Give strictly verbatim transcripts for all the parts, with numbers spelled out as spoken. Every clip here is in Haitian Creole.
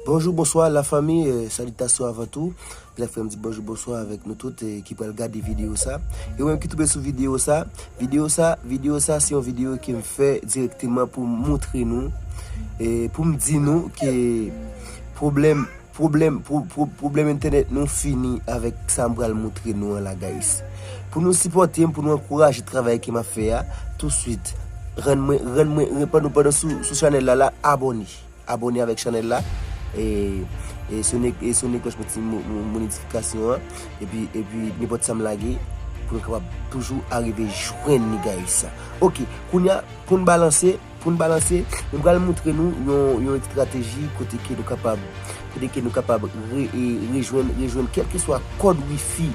Bonjou, bonswa, lafanmi, eh, salitasyon avan tou. Sa fè m di bonjou, bonswa avèk nou tout, eh, ki pral gade videyo sa. E ou menm ki tonbe sou videyo sa, videyo sa, videyo sa, se yon videyo ke m fè dirèkteman pou m montre nou, eh, pou m di nou ke pwoblèm, pwoblèm, pwo-, pwo-, pwoblèm entènèt nou fini avèk sa m pral montre nou an la, guys. Pou nou sipòte m, pou nou ankouraje travay ke m ap fè a, touswit, rann mwen, rann mwen, pandan, pandan sou, sou chanèl la, la, abòne. Abòne avèk chanèl la. E, e sone, e sone klòch mo-, mo-, mo-, mo notifikasyon an. Epi, epi nenpòt sa m lage, pou nou kapab toujou arive jwenn li, guys. Ok, kounye a, pou n balanse, pou n balanse, nou pral montre nou yon, yon estrateji kote ke nou kapab, kote ke nou kapab re-, e, rejwenn, rejwenn kèlkeswa kòd wifi,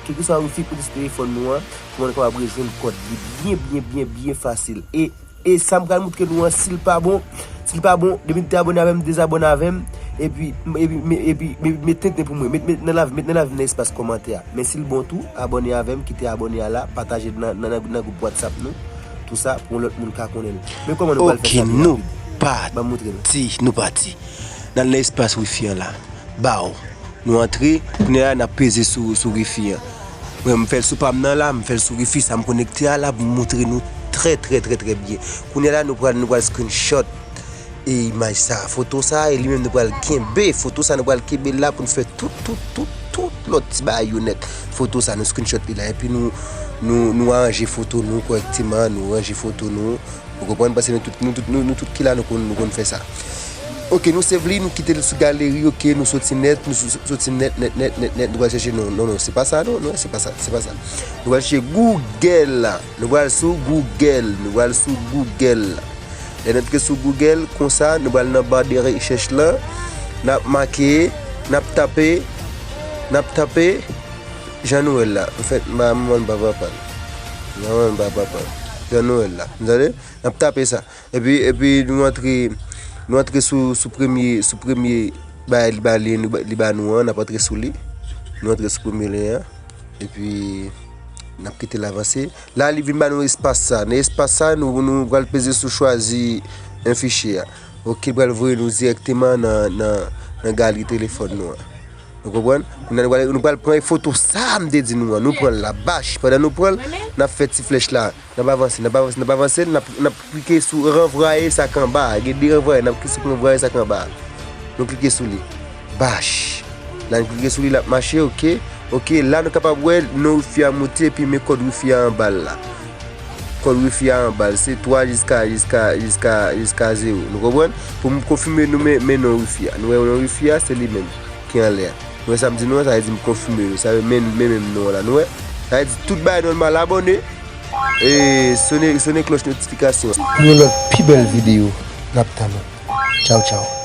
kèlkeswa wifi kote sou telefòn nou an, kòman nou kapab rejwenn kòd li byen, byen, byen, byen fasil. E E sa m pral montre nou an, si l pa bon, si l pa bon, depi n te abòne avè m, dezabòne avè m, epi, epi, me- epi, me- met tenten pou mwen, met, met nan lavi, met nan lavi nan espas kòmantè a. Men si l bon tou, abòne avè m, kite abòne a la, pataje nan, nan, nan, nan gwoup WhatsApp nou, tou sa, pou yon lòt moun ka konnen l. Men kòman nou pral fè Ok, sa pi nou rapid? Ban m montre nou. Pati, nou pati. N al nan espas wifi an la. Baw. Nou antre, kounye a n ap peze sou, sou wifi an. Mwen, m fè l sou pa m nan la, m fè l sou wifi, sa m konekte a la, pou m montre nou trè, trè, trè, trè byen. Kounye a la, nou pral, nou pral screenshot e imaj sa, foto sa, e li menm nou pral kenbe, foto sa nou pral kenbe la pou n fè tout, tout, tout, tout lòt ti bagay yo nèt. Foto sa, nou screenshot li la, epi nou, nou, nou aranje foto nou kòrèkteman, nou ranje foto nou, Ou konprann? Paske nou tout, nou tout, nou, nou tout ki la, nou konn, nou konn fè sa. Ok, nou save li, nou kite l sou galeri, ok, nou soti nèt, nou so- soti nèt, nèt, nèt, nèt, nèt, nou pral chèche non, non, non, se pa sa, non, non, se pa sa, se pa sa. Nou pral chèche Google la, nou pral sou Google, nou pral sou Google la. Lè n antre sou Google, konsa, nou pral nan ba de rechèch la, n ap make, n ap tape, n ap tape, Jan Nwèl la, anfèt, m pa manman, m pa papa l. M pa manman, m pa papa l. Jan Nwèl la. Tande? N ap tape sa. Epi, epi nou antre, nou antre sou, sou premye, sou premye bagay li ba, li, li ba nou an, n ap antre sou li. Nou antre sou premye lyen an. Epi, n ap kite l avanse. La, li vin ba nou espas sa. Nan espas sa, nou, nou pral peze sou chwazi un fichier a. Ok, li pral voye nou dirèkteman nan, nan, nan galeri telefòn nou an. Nou konprann? Kounye a nou pral, nou pral pran foto sa m te di nou an. Nou pran l la, bach. Pandan nou pran l, n ap fè ti flèch la. N ap avanse, n ap avanse, n ap avanse, n ap, n ap klike sou ranvwaye sa k anba a. Gen de ranvwaye, n ap klike sou ranvwaye sa k anba a. Nou klike sou li. Bach. La, nou klike sou li, l ap mache, ok. Ok, la nou kapab wè non wifi a moute, epi men kòd wifi a anba l la. Kòd wifi a anba l, se twa jiska, jiska, jiska, jiska zewo. Nou konprann? Pou m konfime nou men, men non wifi a. Nou wè non wifi a, se li menm ki anlè a. Nou wè sa m di nou an, sa vle di m konfime nou. Sa vle men, men menm non an la. Nou wè? Sa vle di tout bagay nòmal, abòne. E sone, sone klòch notifikasyon. Pou yon lòt pi bèl videyo, n ap tann ou. Tchaw, tchaw.